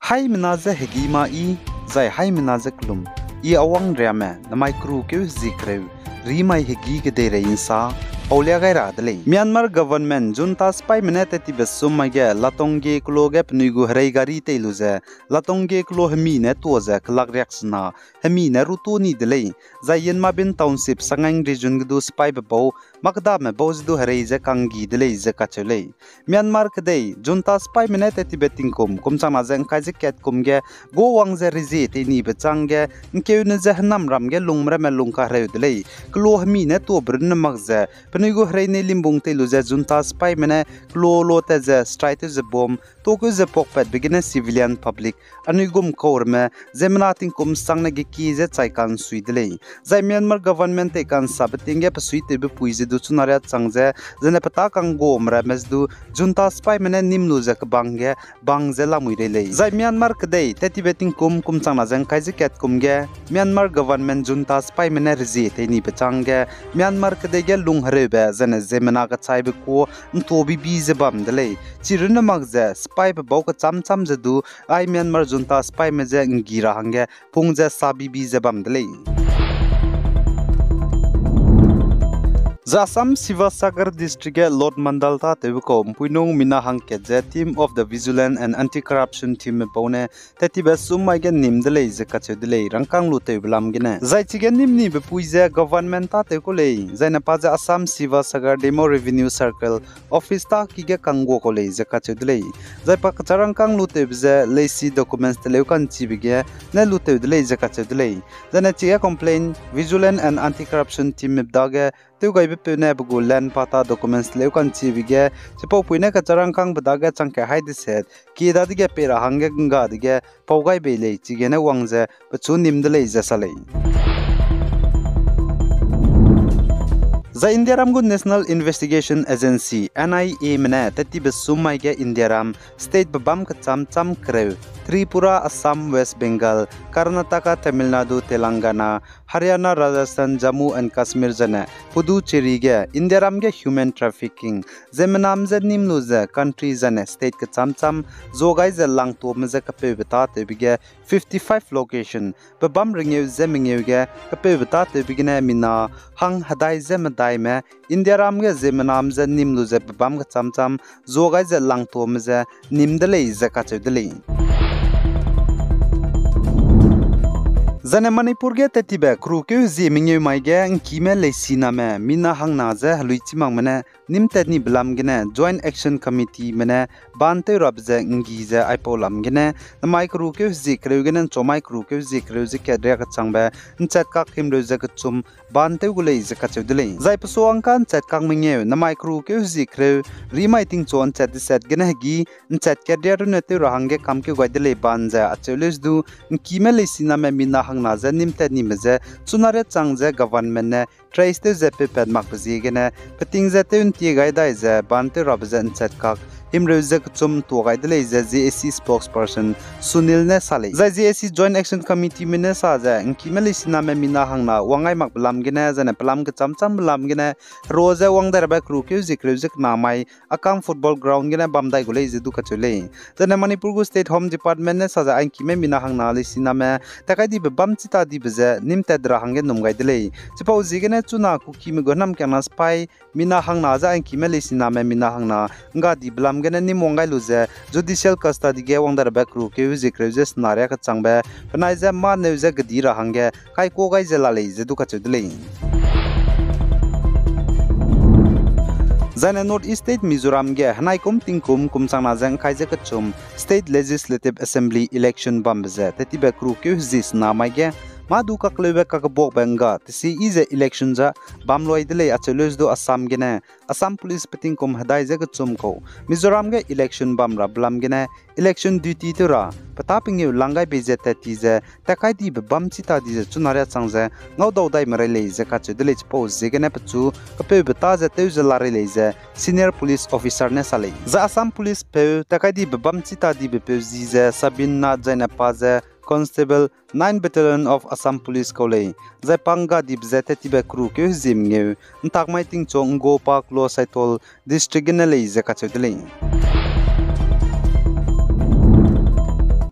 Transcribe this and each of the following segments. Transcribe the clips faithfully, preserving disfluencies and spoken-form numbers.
Haimena je hegî ma yi, zai haimena je kelum, I Awang Riame, namai kerukeu hezie kereu, rimai hegî kedeirei ’nsa paulia gai ra de lei. Myanmar government junta sipaîme ne tettibe sum mai ge Latonge kelo ge penui gu herei gari tei lu ze, Latonge kelo hemi ne tuâ ze kelak riaksena, hemi ne rutuâ ni de lei. Zai Yinmabin Township, Sagaing Region ge du sipaîbe bau, mâ kedame bau ze du herei ze kanggi de lei ze kacheu lei. Myanmar kedei junta sipaîme ne tettibe tingkum kum changna ze ’ngkai ze kat kum ge, guwang ze rezie tei nibe chângge, ’ngkeune ze hênamram ge lungme ramme lung kahereu de lei. Kelo hemi ne tuâbe runne mak ze, penui gu herei nei limbung tei lu ze junta sipaîme ne kelo lotat ze strike tew ze bomb tuâkeu ze pakpatbe gene civilian public anui gum kau ramme ziemmena tingkum sangne gekie ze chai ka'nsui de lei. Zai Myanmar government tei ka'nsabe ting ge pesuitewbe pui ze du chuna riâ chang ze, zene petâ kangguame ramme ze du junta sipaîme ne nîm lu ze kebang ge bang ze lamui rei lei. Zai Myanmar kedei tettibe tingkum kum changna ze ’ngkai ze kat kum ge, Myanmar government junta sipaîme ne rezie tei nibe chângge, Myanmar kedei ge lunghereube zene ziemmena kechaibe kuâ ’ntuâ bibi ze bam de lei. Chi runne mak ze sipaîbe bau kechâm châm ze du, ai Myanmar junta sipaîme je ’nggi ra hangge pung ze sa bibi ze bam de lei. Zai Assam Sivasagar District ge Lot Mandal tâtewbe kau ’mpuinung mina hangkat ze Team of the Vigilance and Anti-Corruption Team bau ne tettibe sum mai ge nîm de lei ze kacheu de lei, rangkâng lutewbe lam gene. Zai chige nîm nibe pui ze government tâtew kau lei, zai ne pa ze Assam Sivasagar Demo Revenue Circle Office tâ ki ge kanggua kau lei ze kacheu de lei. Zai pa kecha rangkâng lutewbe ze leisi documents teleu ka'nchibe ge ne lutew de lei ze kacheu de lei. Zai ne chige complaint, Vigilance and Anti-Corruption Team mip dage tewgaibepeu ne pe gu land patta documents teleu ka'nchibe ge, chipau pui ne kecha rangkângbe dage chang ke hai deset, kie dadege pei ra hangge ’ngga dege pau gai bei lei, chigene wang ze pechu nîm de lei ze sa lei. Zai Indiaram gu National Investigation Agency, N I A me ne tettibe sum mai ge Indiaram state bebâm kechâm châm kereu, Tripura, Assam, West Bengal, Karnataka, Tamil Nadu, Telangana, Haryana, Rajasthan, Jammu and Kashmir zene Puducherry ge Indiaram ge human trafficking, ziemmename je nîm lu ze country zene state kechâm châm zuagai ze langtuame je kepeube tâtewbe ge fifty-five location, bebâm rengeu ze mengeu ge kepeube tâtewbe gene mina hang hedai ze medaime Indiaram ge ziemmename je nîm lu ze bebâm kechâm châm zuagai ze langtuame je nîm de lei ze kacheu de lei. Zane Manipur ge tettibe kerukeu hezie mengeu mai ge ’ngkime leisiname mina hangna je heluichimangme ne nîmtat nibe lam gene Joint Action Committee me ne ban tew rabe ze ’nggi ze aipau lam gene, namai kerukeu hezie kereu gene ’nchomai kerukeu hezie kereu ze kat riakechangbe ’nchatkak himreu ze kechum ban tew gu lei ze kacheu de lei. Zai pesuangka ’nchatkak mengeu namai kerukeu hezie kereu rimai tingchu ’nchat deset gene hegî ’nchat kat ria runne tew ra hangge kamkeu gai de lei ban ze acheu leu ze du, ’ngkime leisiname mina hangna je nîmtat nime je chuna riachang ze government ne trace tew ze peupat makbe ziegene, peting ze tew ’ntie gai dai ze ban tew rabe ze ’nchatkak himreu ze kechum ’ntua gai de lei ze J A C spokesperson Sunil ne sa lei. Zai J A C Joint Action Committee me ne sa ze, ’ngkime leisiname mina hangna wang gai makbe lam gene, zane pelam kechâm châmbe lam gene, herua ze wang dai rabe kerukeu hezie kereu ze kena mai Akam Football Ground gene bam dai gu lei ze du kacheu lei. Zane Manipur gu State Home Department ne sa ze, a ’ngkime mina hangna leisiname takaidi bebâm chita dibe ze nîmtat ra hangge num gai de lei. Chipau ziegene chuna Kukime gu hênamkiangna sipai mina hangna je a ’ngkime leisiname mina hangna ’ngga dibe lam gene nîm wang gai lu ze judicial custody ge wang dai rabe kerukeu hezie kereu ze sena riakechangbe penai je mâneu ze gedi ra hangge kaikuâ gai ze la lei ze du kacheu de lei. Zane North East State Mizoram ge henaikum tingkum kum changna ze ’ngkai ze kechum State Legislative Assembly election bambe ze tettibe kerukeu hezie sena mai ge mâ du kakleube kakebuakbe ’ngga tesi yi ze election ja bam lui de lei acheu leu ze du Assam gene Assam Police petingkum hedai ze kechum kau Mizoram ge election bam rabe lam gene election duty tew ra petâ pengeu lang gai bei ze tat ti ze takaidi bebâm chita di ze chuna riachang ze ngaudau dai merei lei ze kacheu de lei. Chipau ziegene pechu kepeube tâ ze tew ze la rei lei ze senior police officer ne sa lei. Zai Assam Police peu takaidi bebâm chita dibe peu zi ze Sabin Nath zai ne pa ze Constable, Nine Battalion of Assam Police kau lei. Zai pa ’ngga dibe ze tettibe kerukeu hezie mengeu ’ntak mai tingchu ’nggo pa kelo Saitol District gene lei ze kacheu de lei.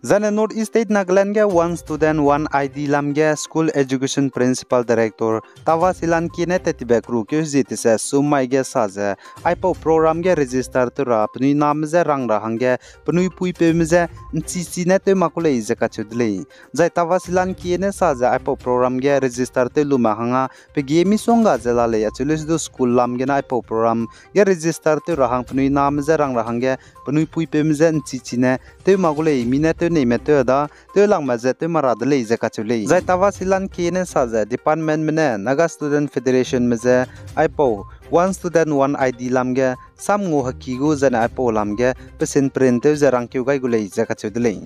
Zaine North East State Nagaland ge One Student One I D lam ge School Education Principal Director Tavasilan K ne tettibe keru keu hezie tese sum mai ge sa ze, aipau program ge register tew ra penui name je rang ra hangge penui puipeume je ’nchichi ne tew mak gu lei ze kacheu de lei. Zai Tavasilan K ne sa ze aipau program ge register tew lume hangge pe ge misongga ze la lei, acheu leu du school lam gene aipau program ge register tew ra hang penui name je rang ra hangge penui puipeume je ’nchichi ne tew mak gu lei, mi ne tew neime tew da, tew langme ze tew mak ra de lei ze kacheu lei. Zai Tavasilan K ne sa ze departmentme ne Naga Student Federationme je aipau One Student One I D lam ge sam ngu heki gu zaine aipau lam ge pesin print tew ze rangkeu gai gu lei ze kacheu de lei.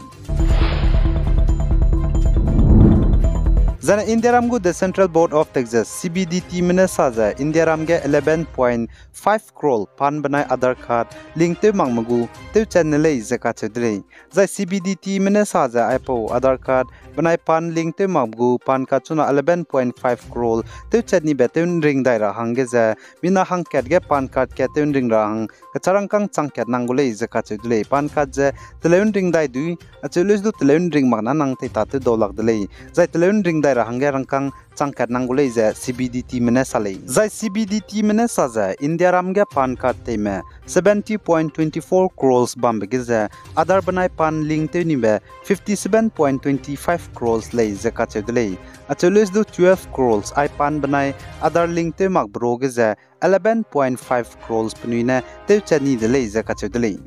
Zaine Indiaram gu The Central Board of Taxes, C B D Tme ne sa ze Indiaram ge eleven point five crore PAN benai Aadhaar card link tew makme gu tewchat ne lei ze kacheu de lei. Zai C B D Tme ne sa ze aipau Aadhaar card benai PAN link tew mak gu PAN card chuna eleven point five crore tewchat nibe tew ’nring dai ra hangge ze mina hangkat ge PAN card kat tew ’nring ra hang kecharangkâng chang kat nang gu lei ze kacheu de lei. PAN card ze teleu ’nring dai dui, acheu leu du teleu ’nring mak na nang teita tew dau lak de lei. Zai teleu ’nring dai ra hangge rangkâng chang kat nang gu lei ze C B D Tme ne sa lei. Zai C B D Tme ne sa ze Indiaram ge PAN card teime seventy point twenty four crores bambe ge ze Aadhaar benai PAN link tew nibe fifty seven point twenty five crores lei ze kacheu de lei. Acheu leu du twelve crores ai PAN benai Aadhaar link tew makbe ro ge ze eleven point five crores penui ne tewchat ni de lei ze kacheu de lei.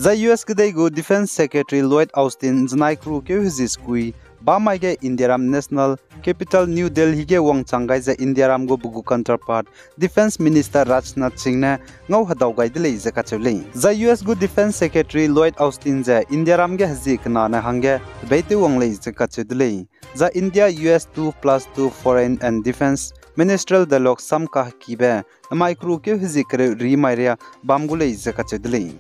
Zai U S kedei gu Defense Secretary Lloyd Austin ’nzenai keru keu hezie sekui bam mai ge Indiaram National Capital New Delhi ge wangchang gai ze Indiaram gu pe gu counterpart Defense Minister Rajnath Singh ne ngau hedau gai de lei ze kacheu lei. Zai U S gu Defense Secretary Lloyd Austin ze Indiaram ge hezie kena ne hangge tebei tew wang lei ze kacheu de lei. Zai India U S two plus two Foreign and Defense Ministerial Dialogue sam kahekibe namai keru keu hezie kereu ri mai ria bam gu lei ze kacheu de lei.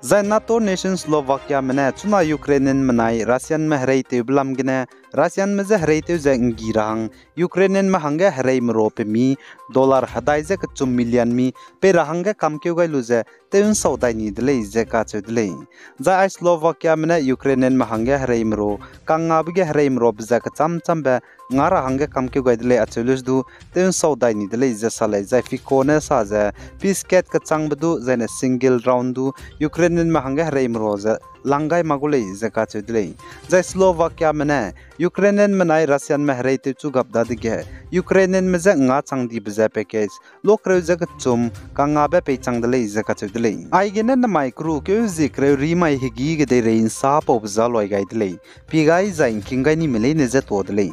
Zai NATO nation Slovakiame ne chuna Ukrainian menai Russianme hereitewbe lam gene Russianme je hereitew ze ’nggi ra hang Ukrainianme hangge hereime ro pemi dollar hedai ze kechum million mi pei ra hangge kamkeu gai lu ze tew ’nsau dai ni de lei ze kacheu de lei. Zai ai Slovakiame ne Ukrainianme hangge hereime ro kangngabe ge hereime ro be ze kechâm châmbe nga ra hangge kamkeu gai de lei, acheu leu du tew ’nsau dai ni de lei ze sa lei. Zai Fico ne sa ze peace kat kechangbe du zaine single round du Ukrainianme hangge hereime ro ze lang gai mak gu lei ze kacheu de lei. Zai Slovakiame ne Ukrainian menai Russianme hereitew chu gap dadege Ukrainianme je nga chang dibe ze package lokreu ze kechum kangngabe peichang de lei ze kacheu de lei. Aigene namai keru keu hezie kereu ri mai hegî kedeirei ’nsa paube za loi gai de lei. Pie gai zai ’ngking gai nime leine je tuâ de lei.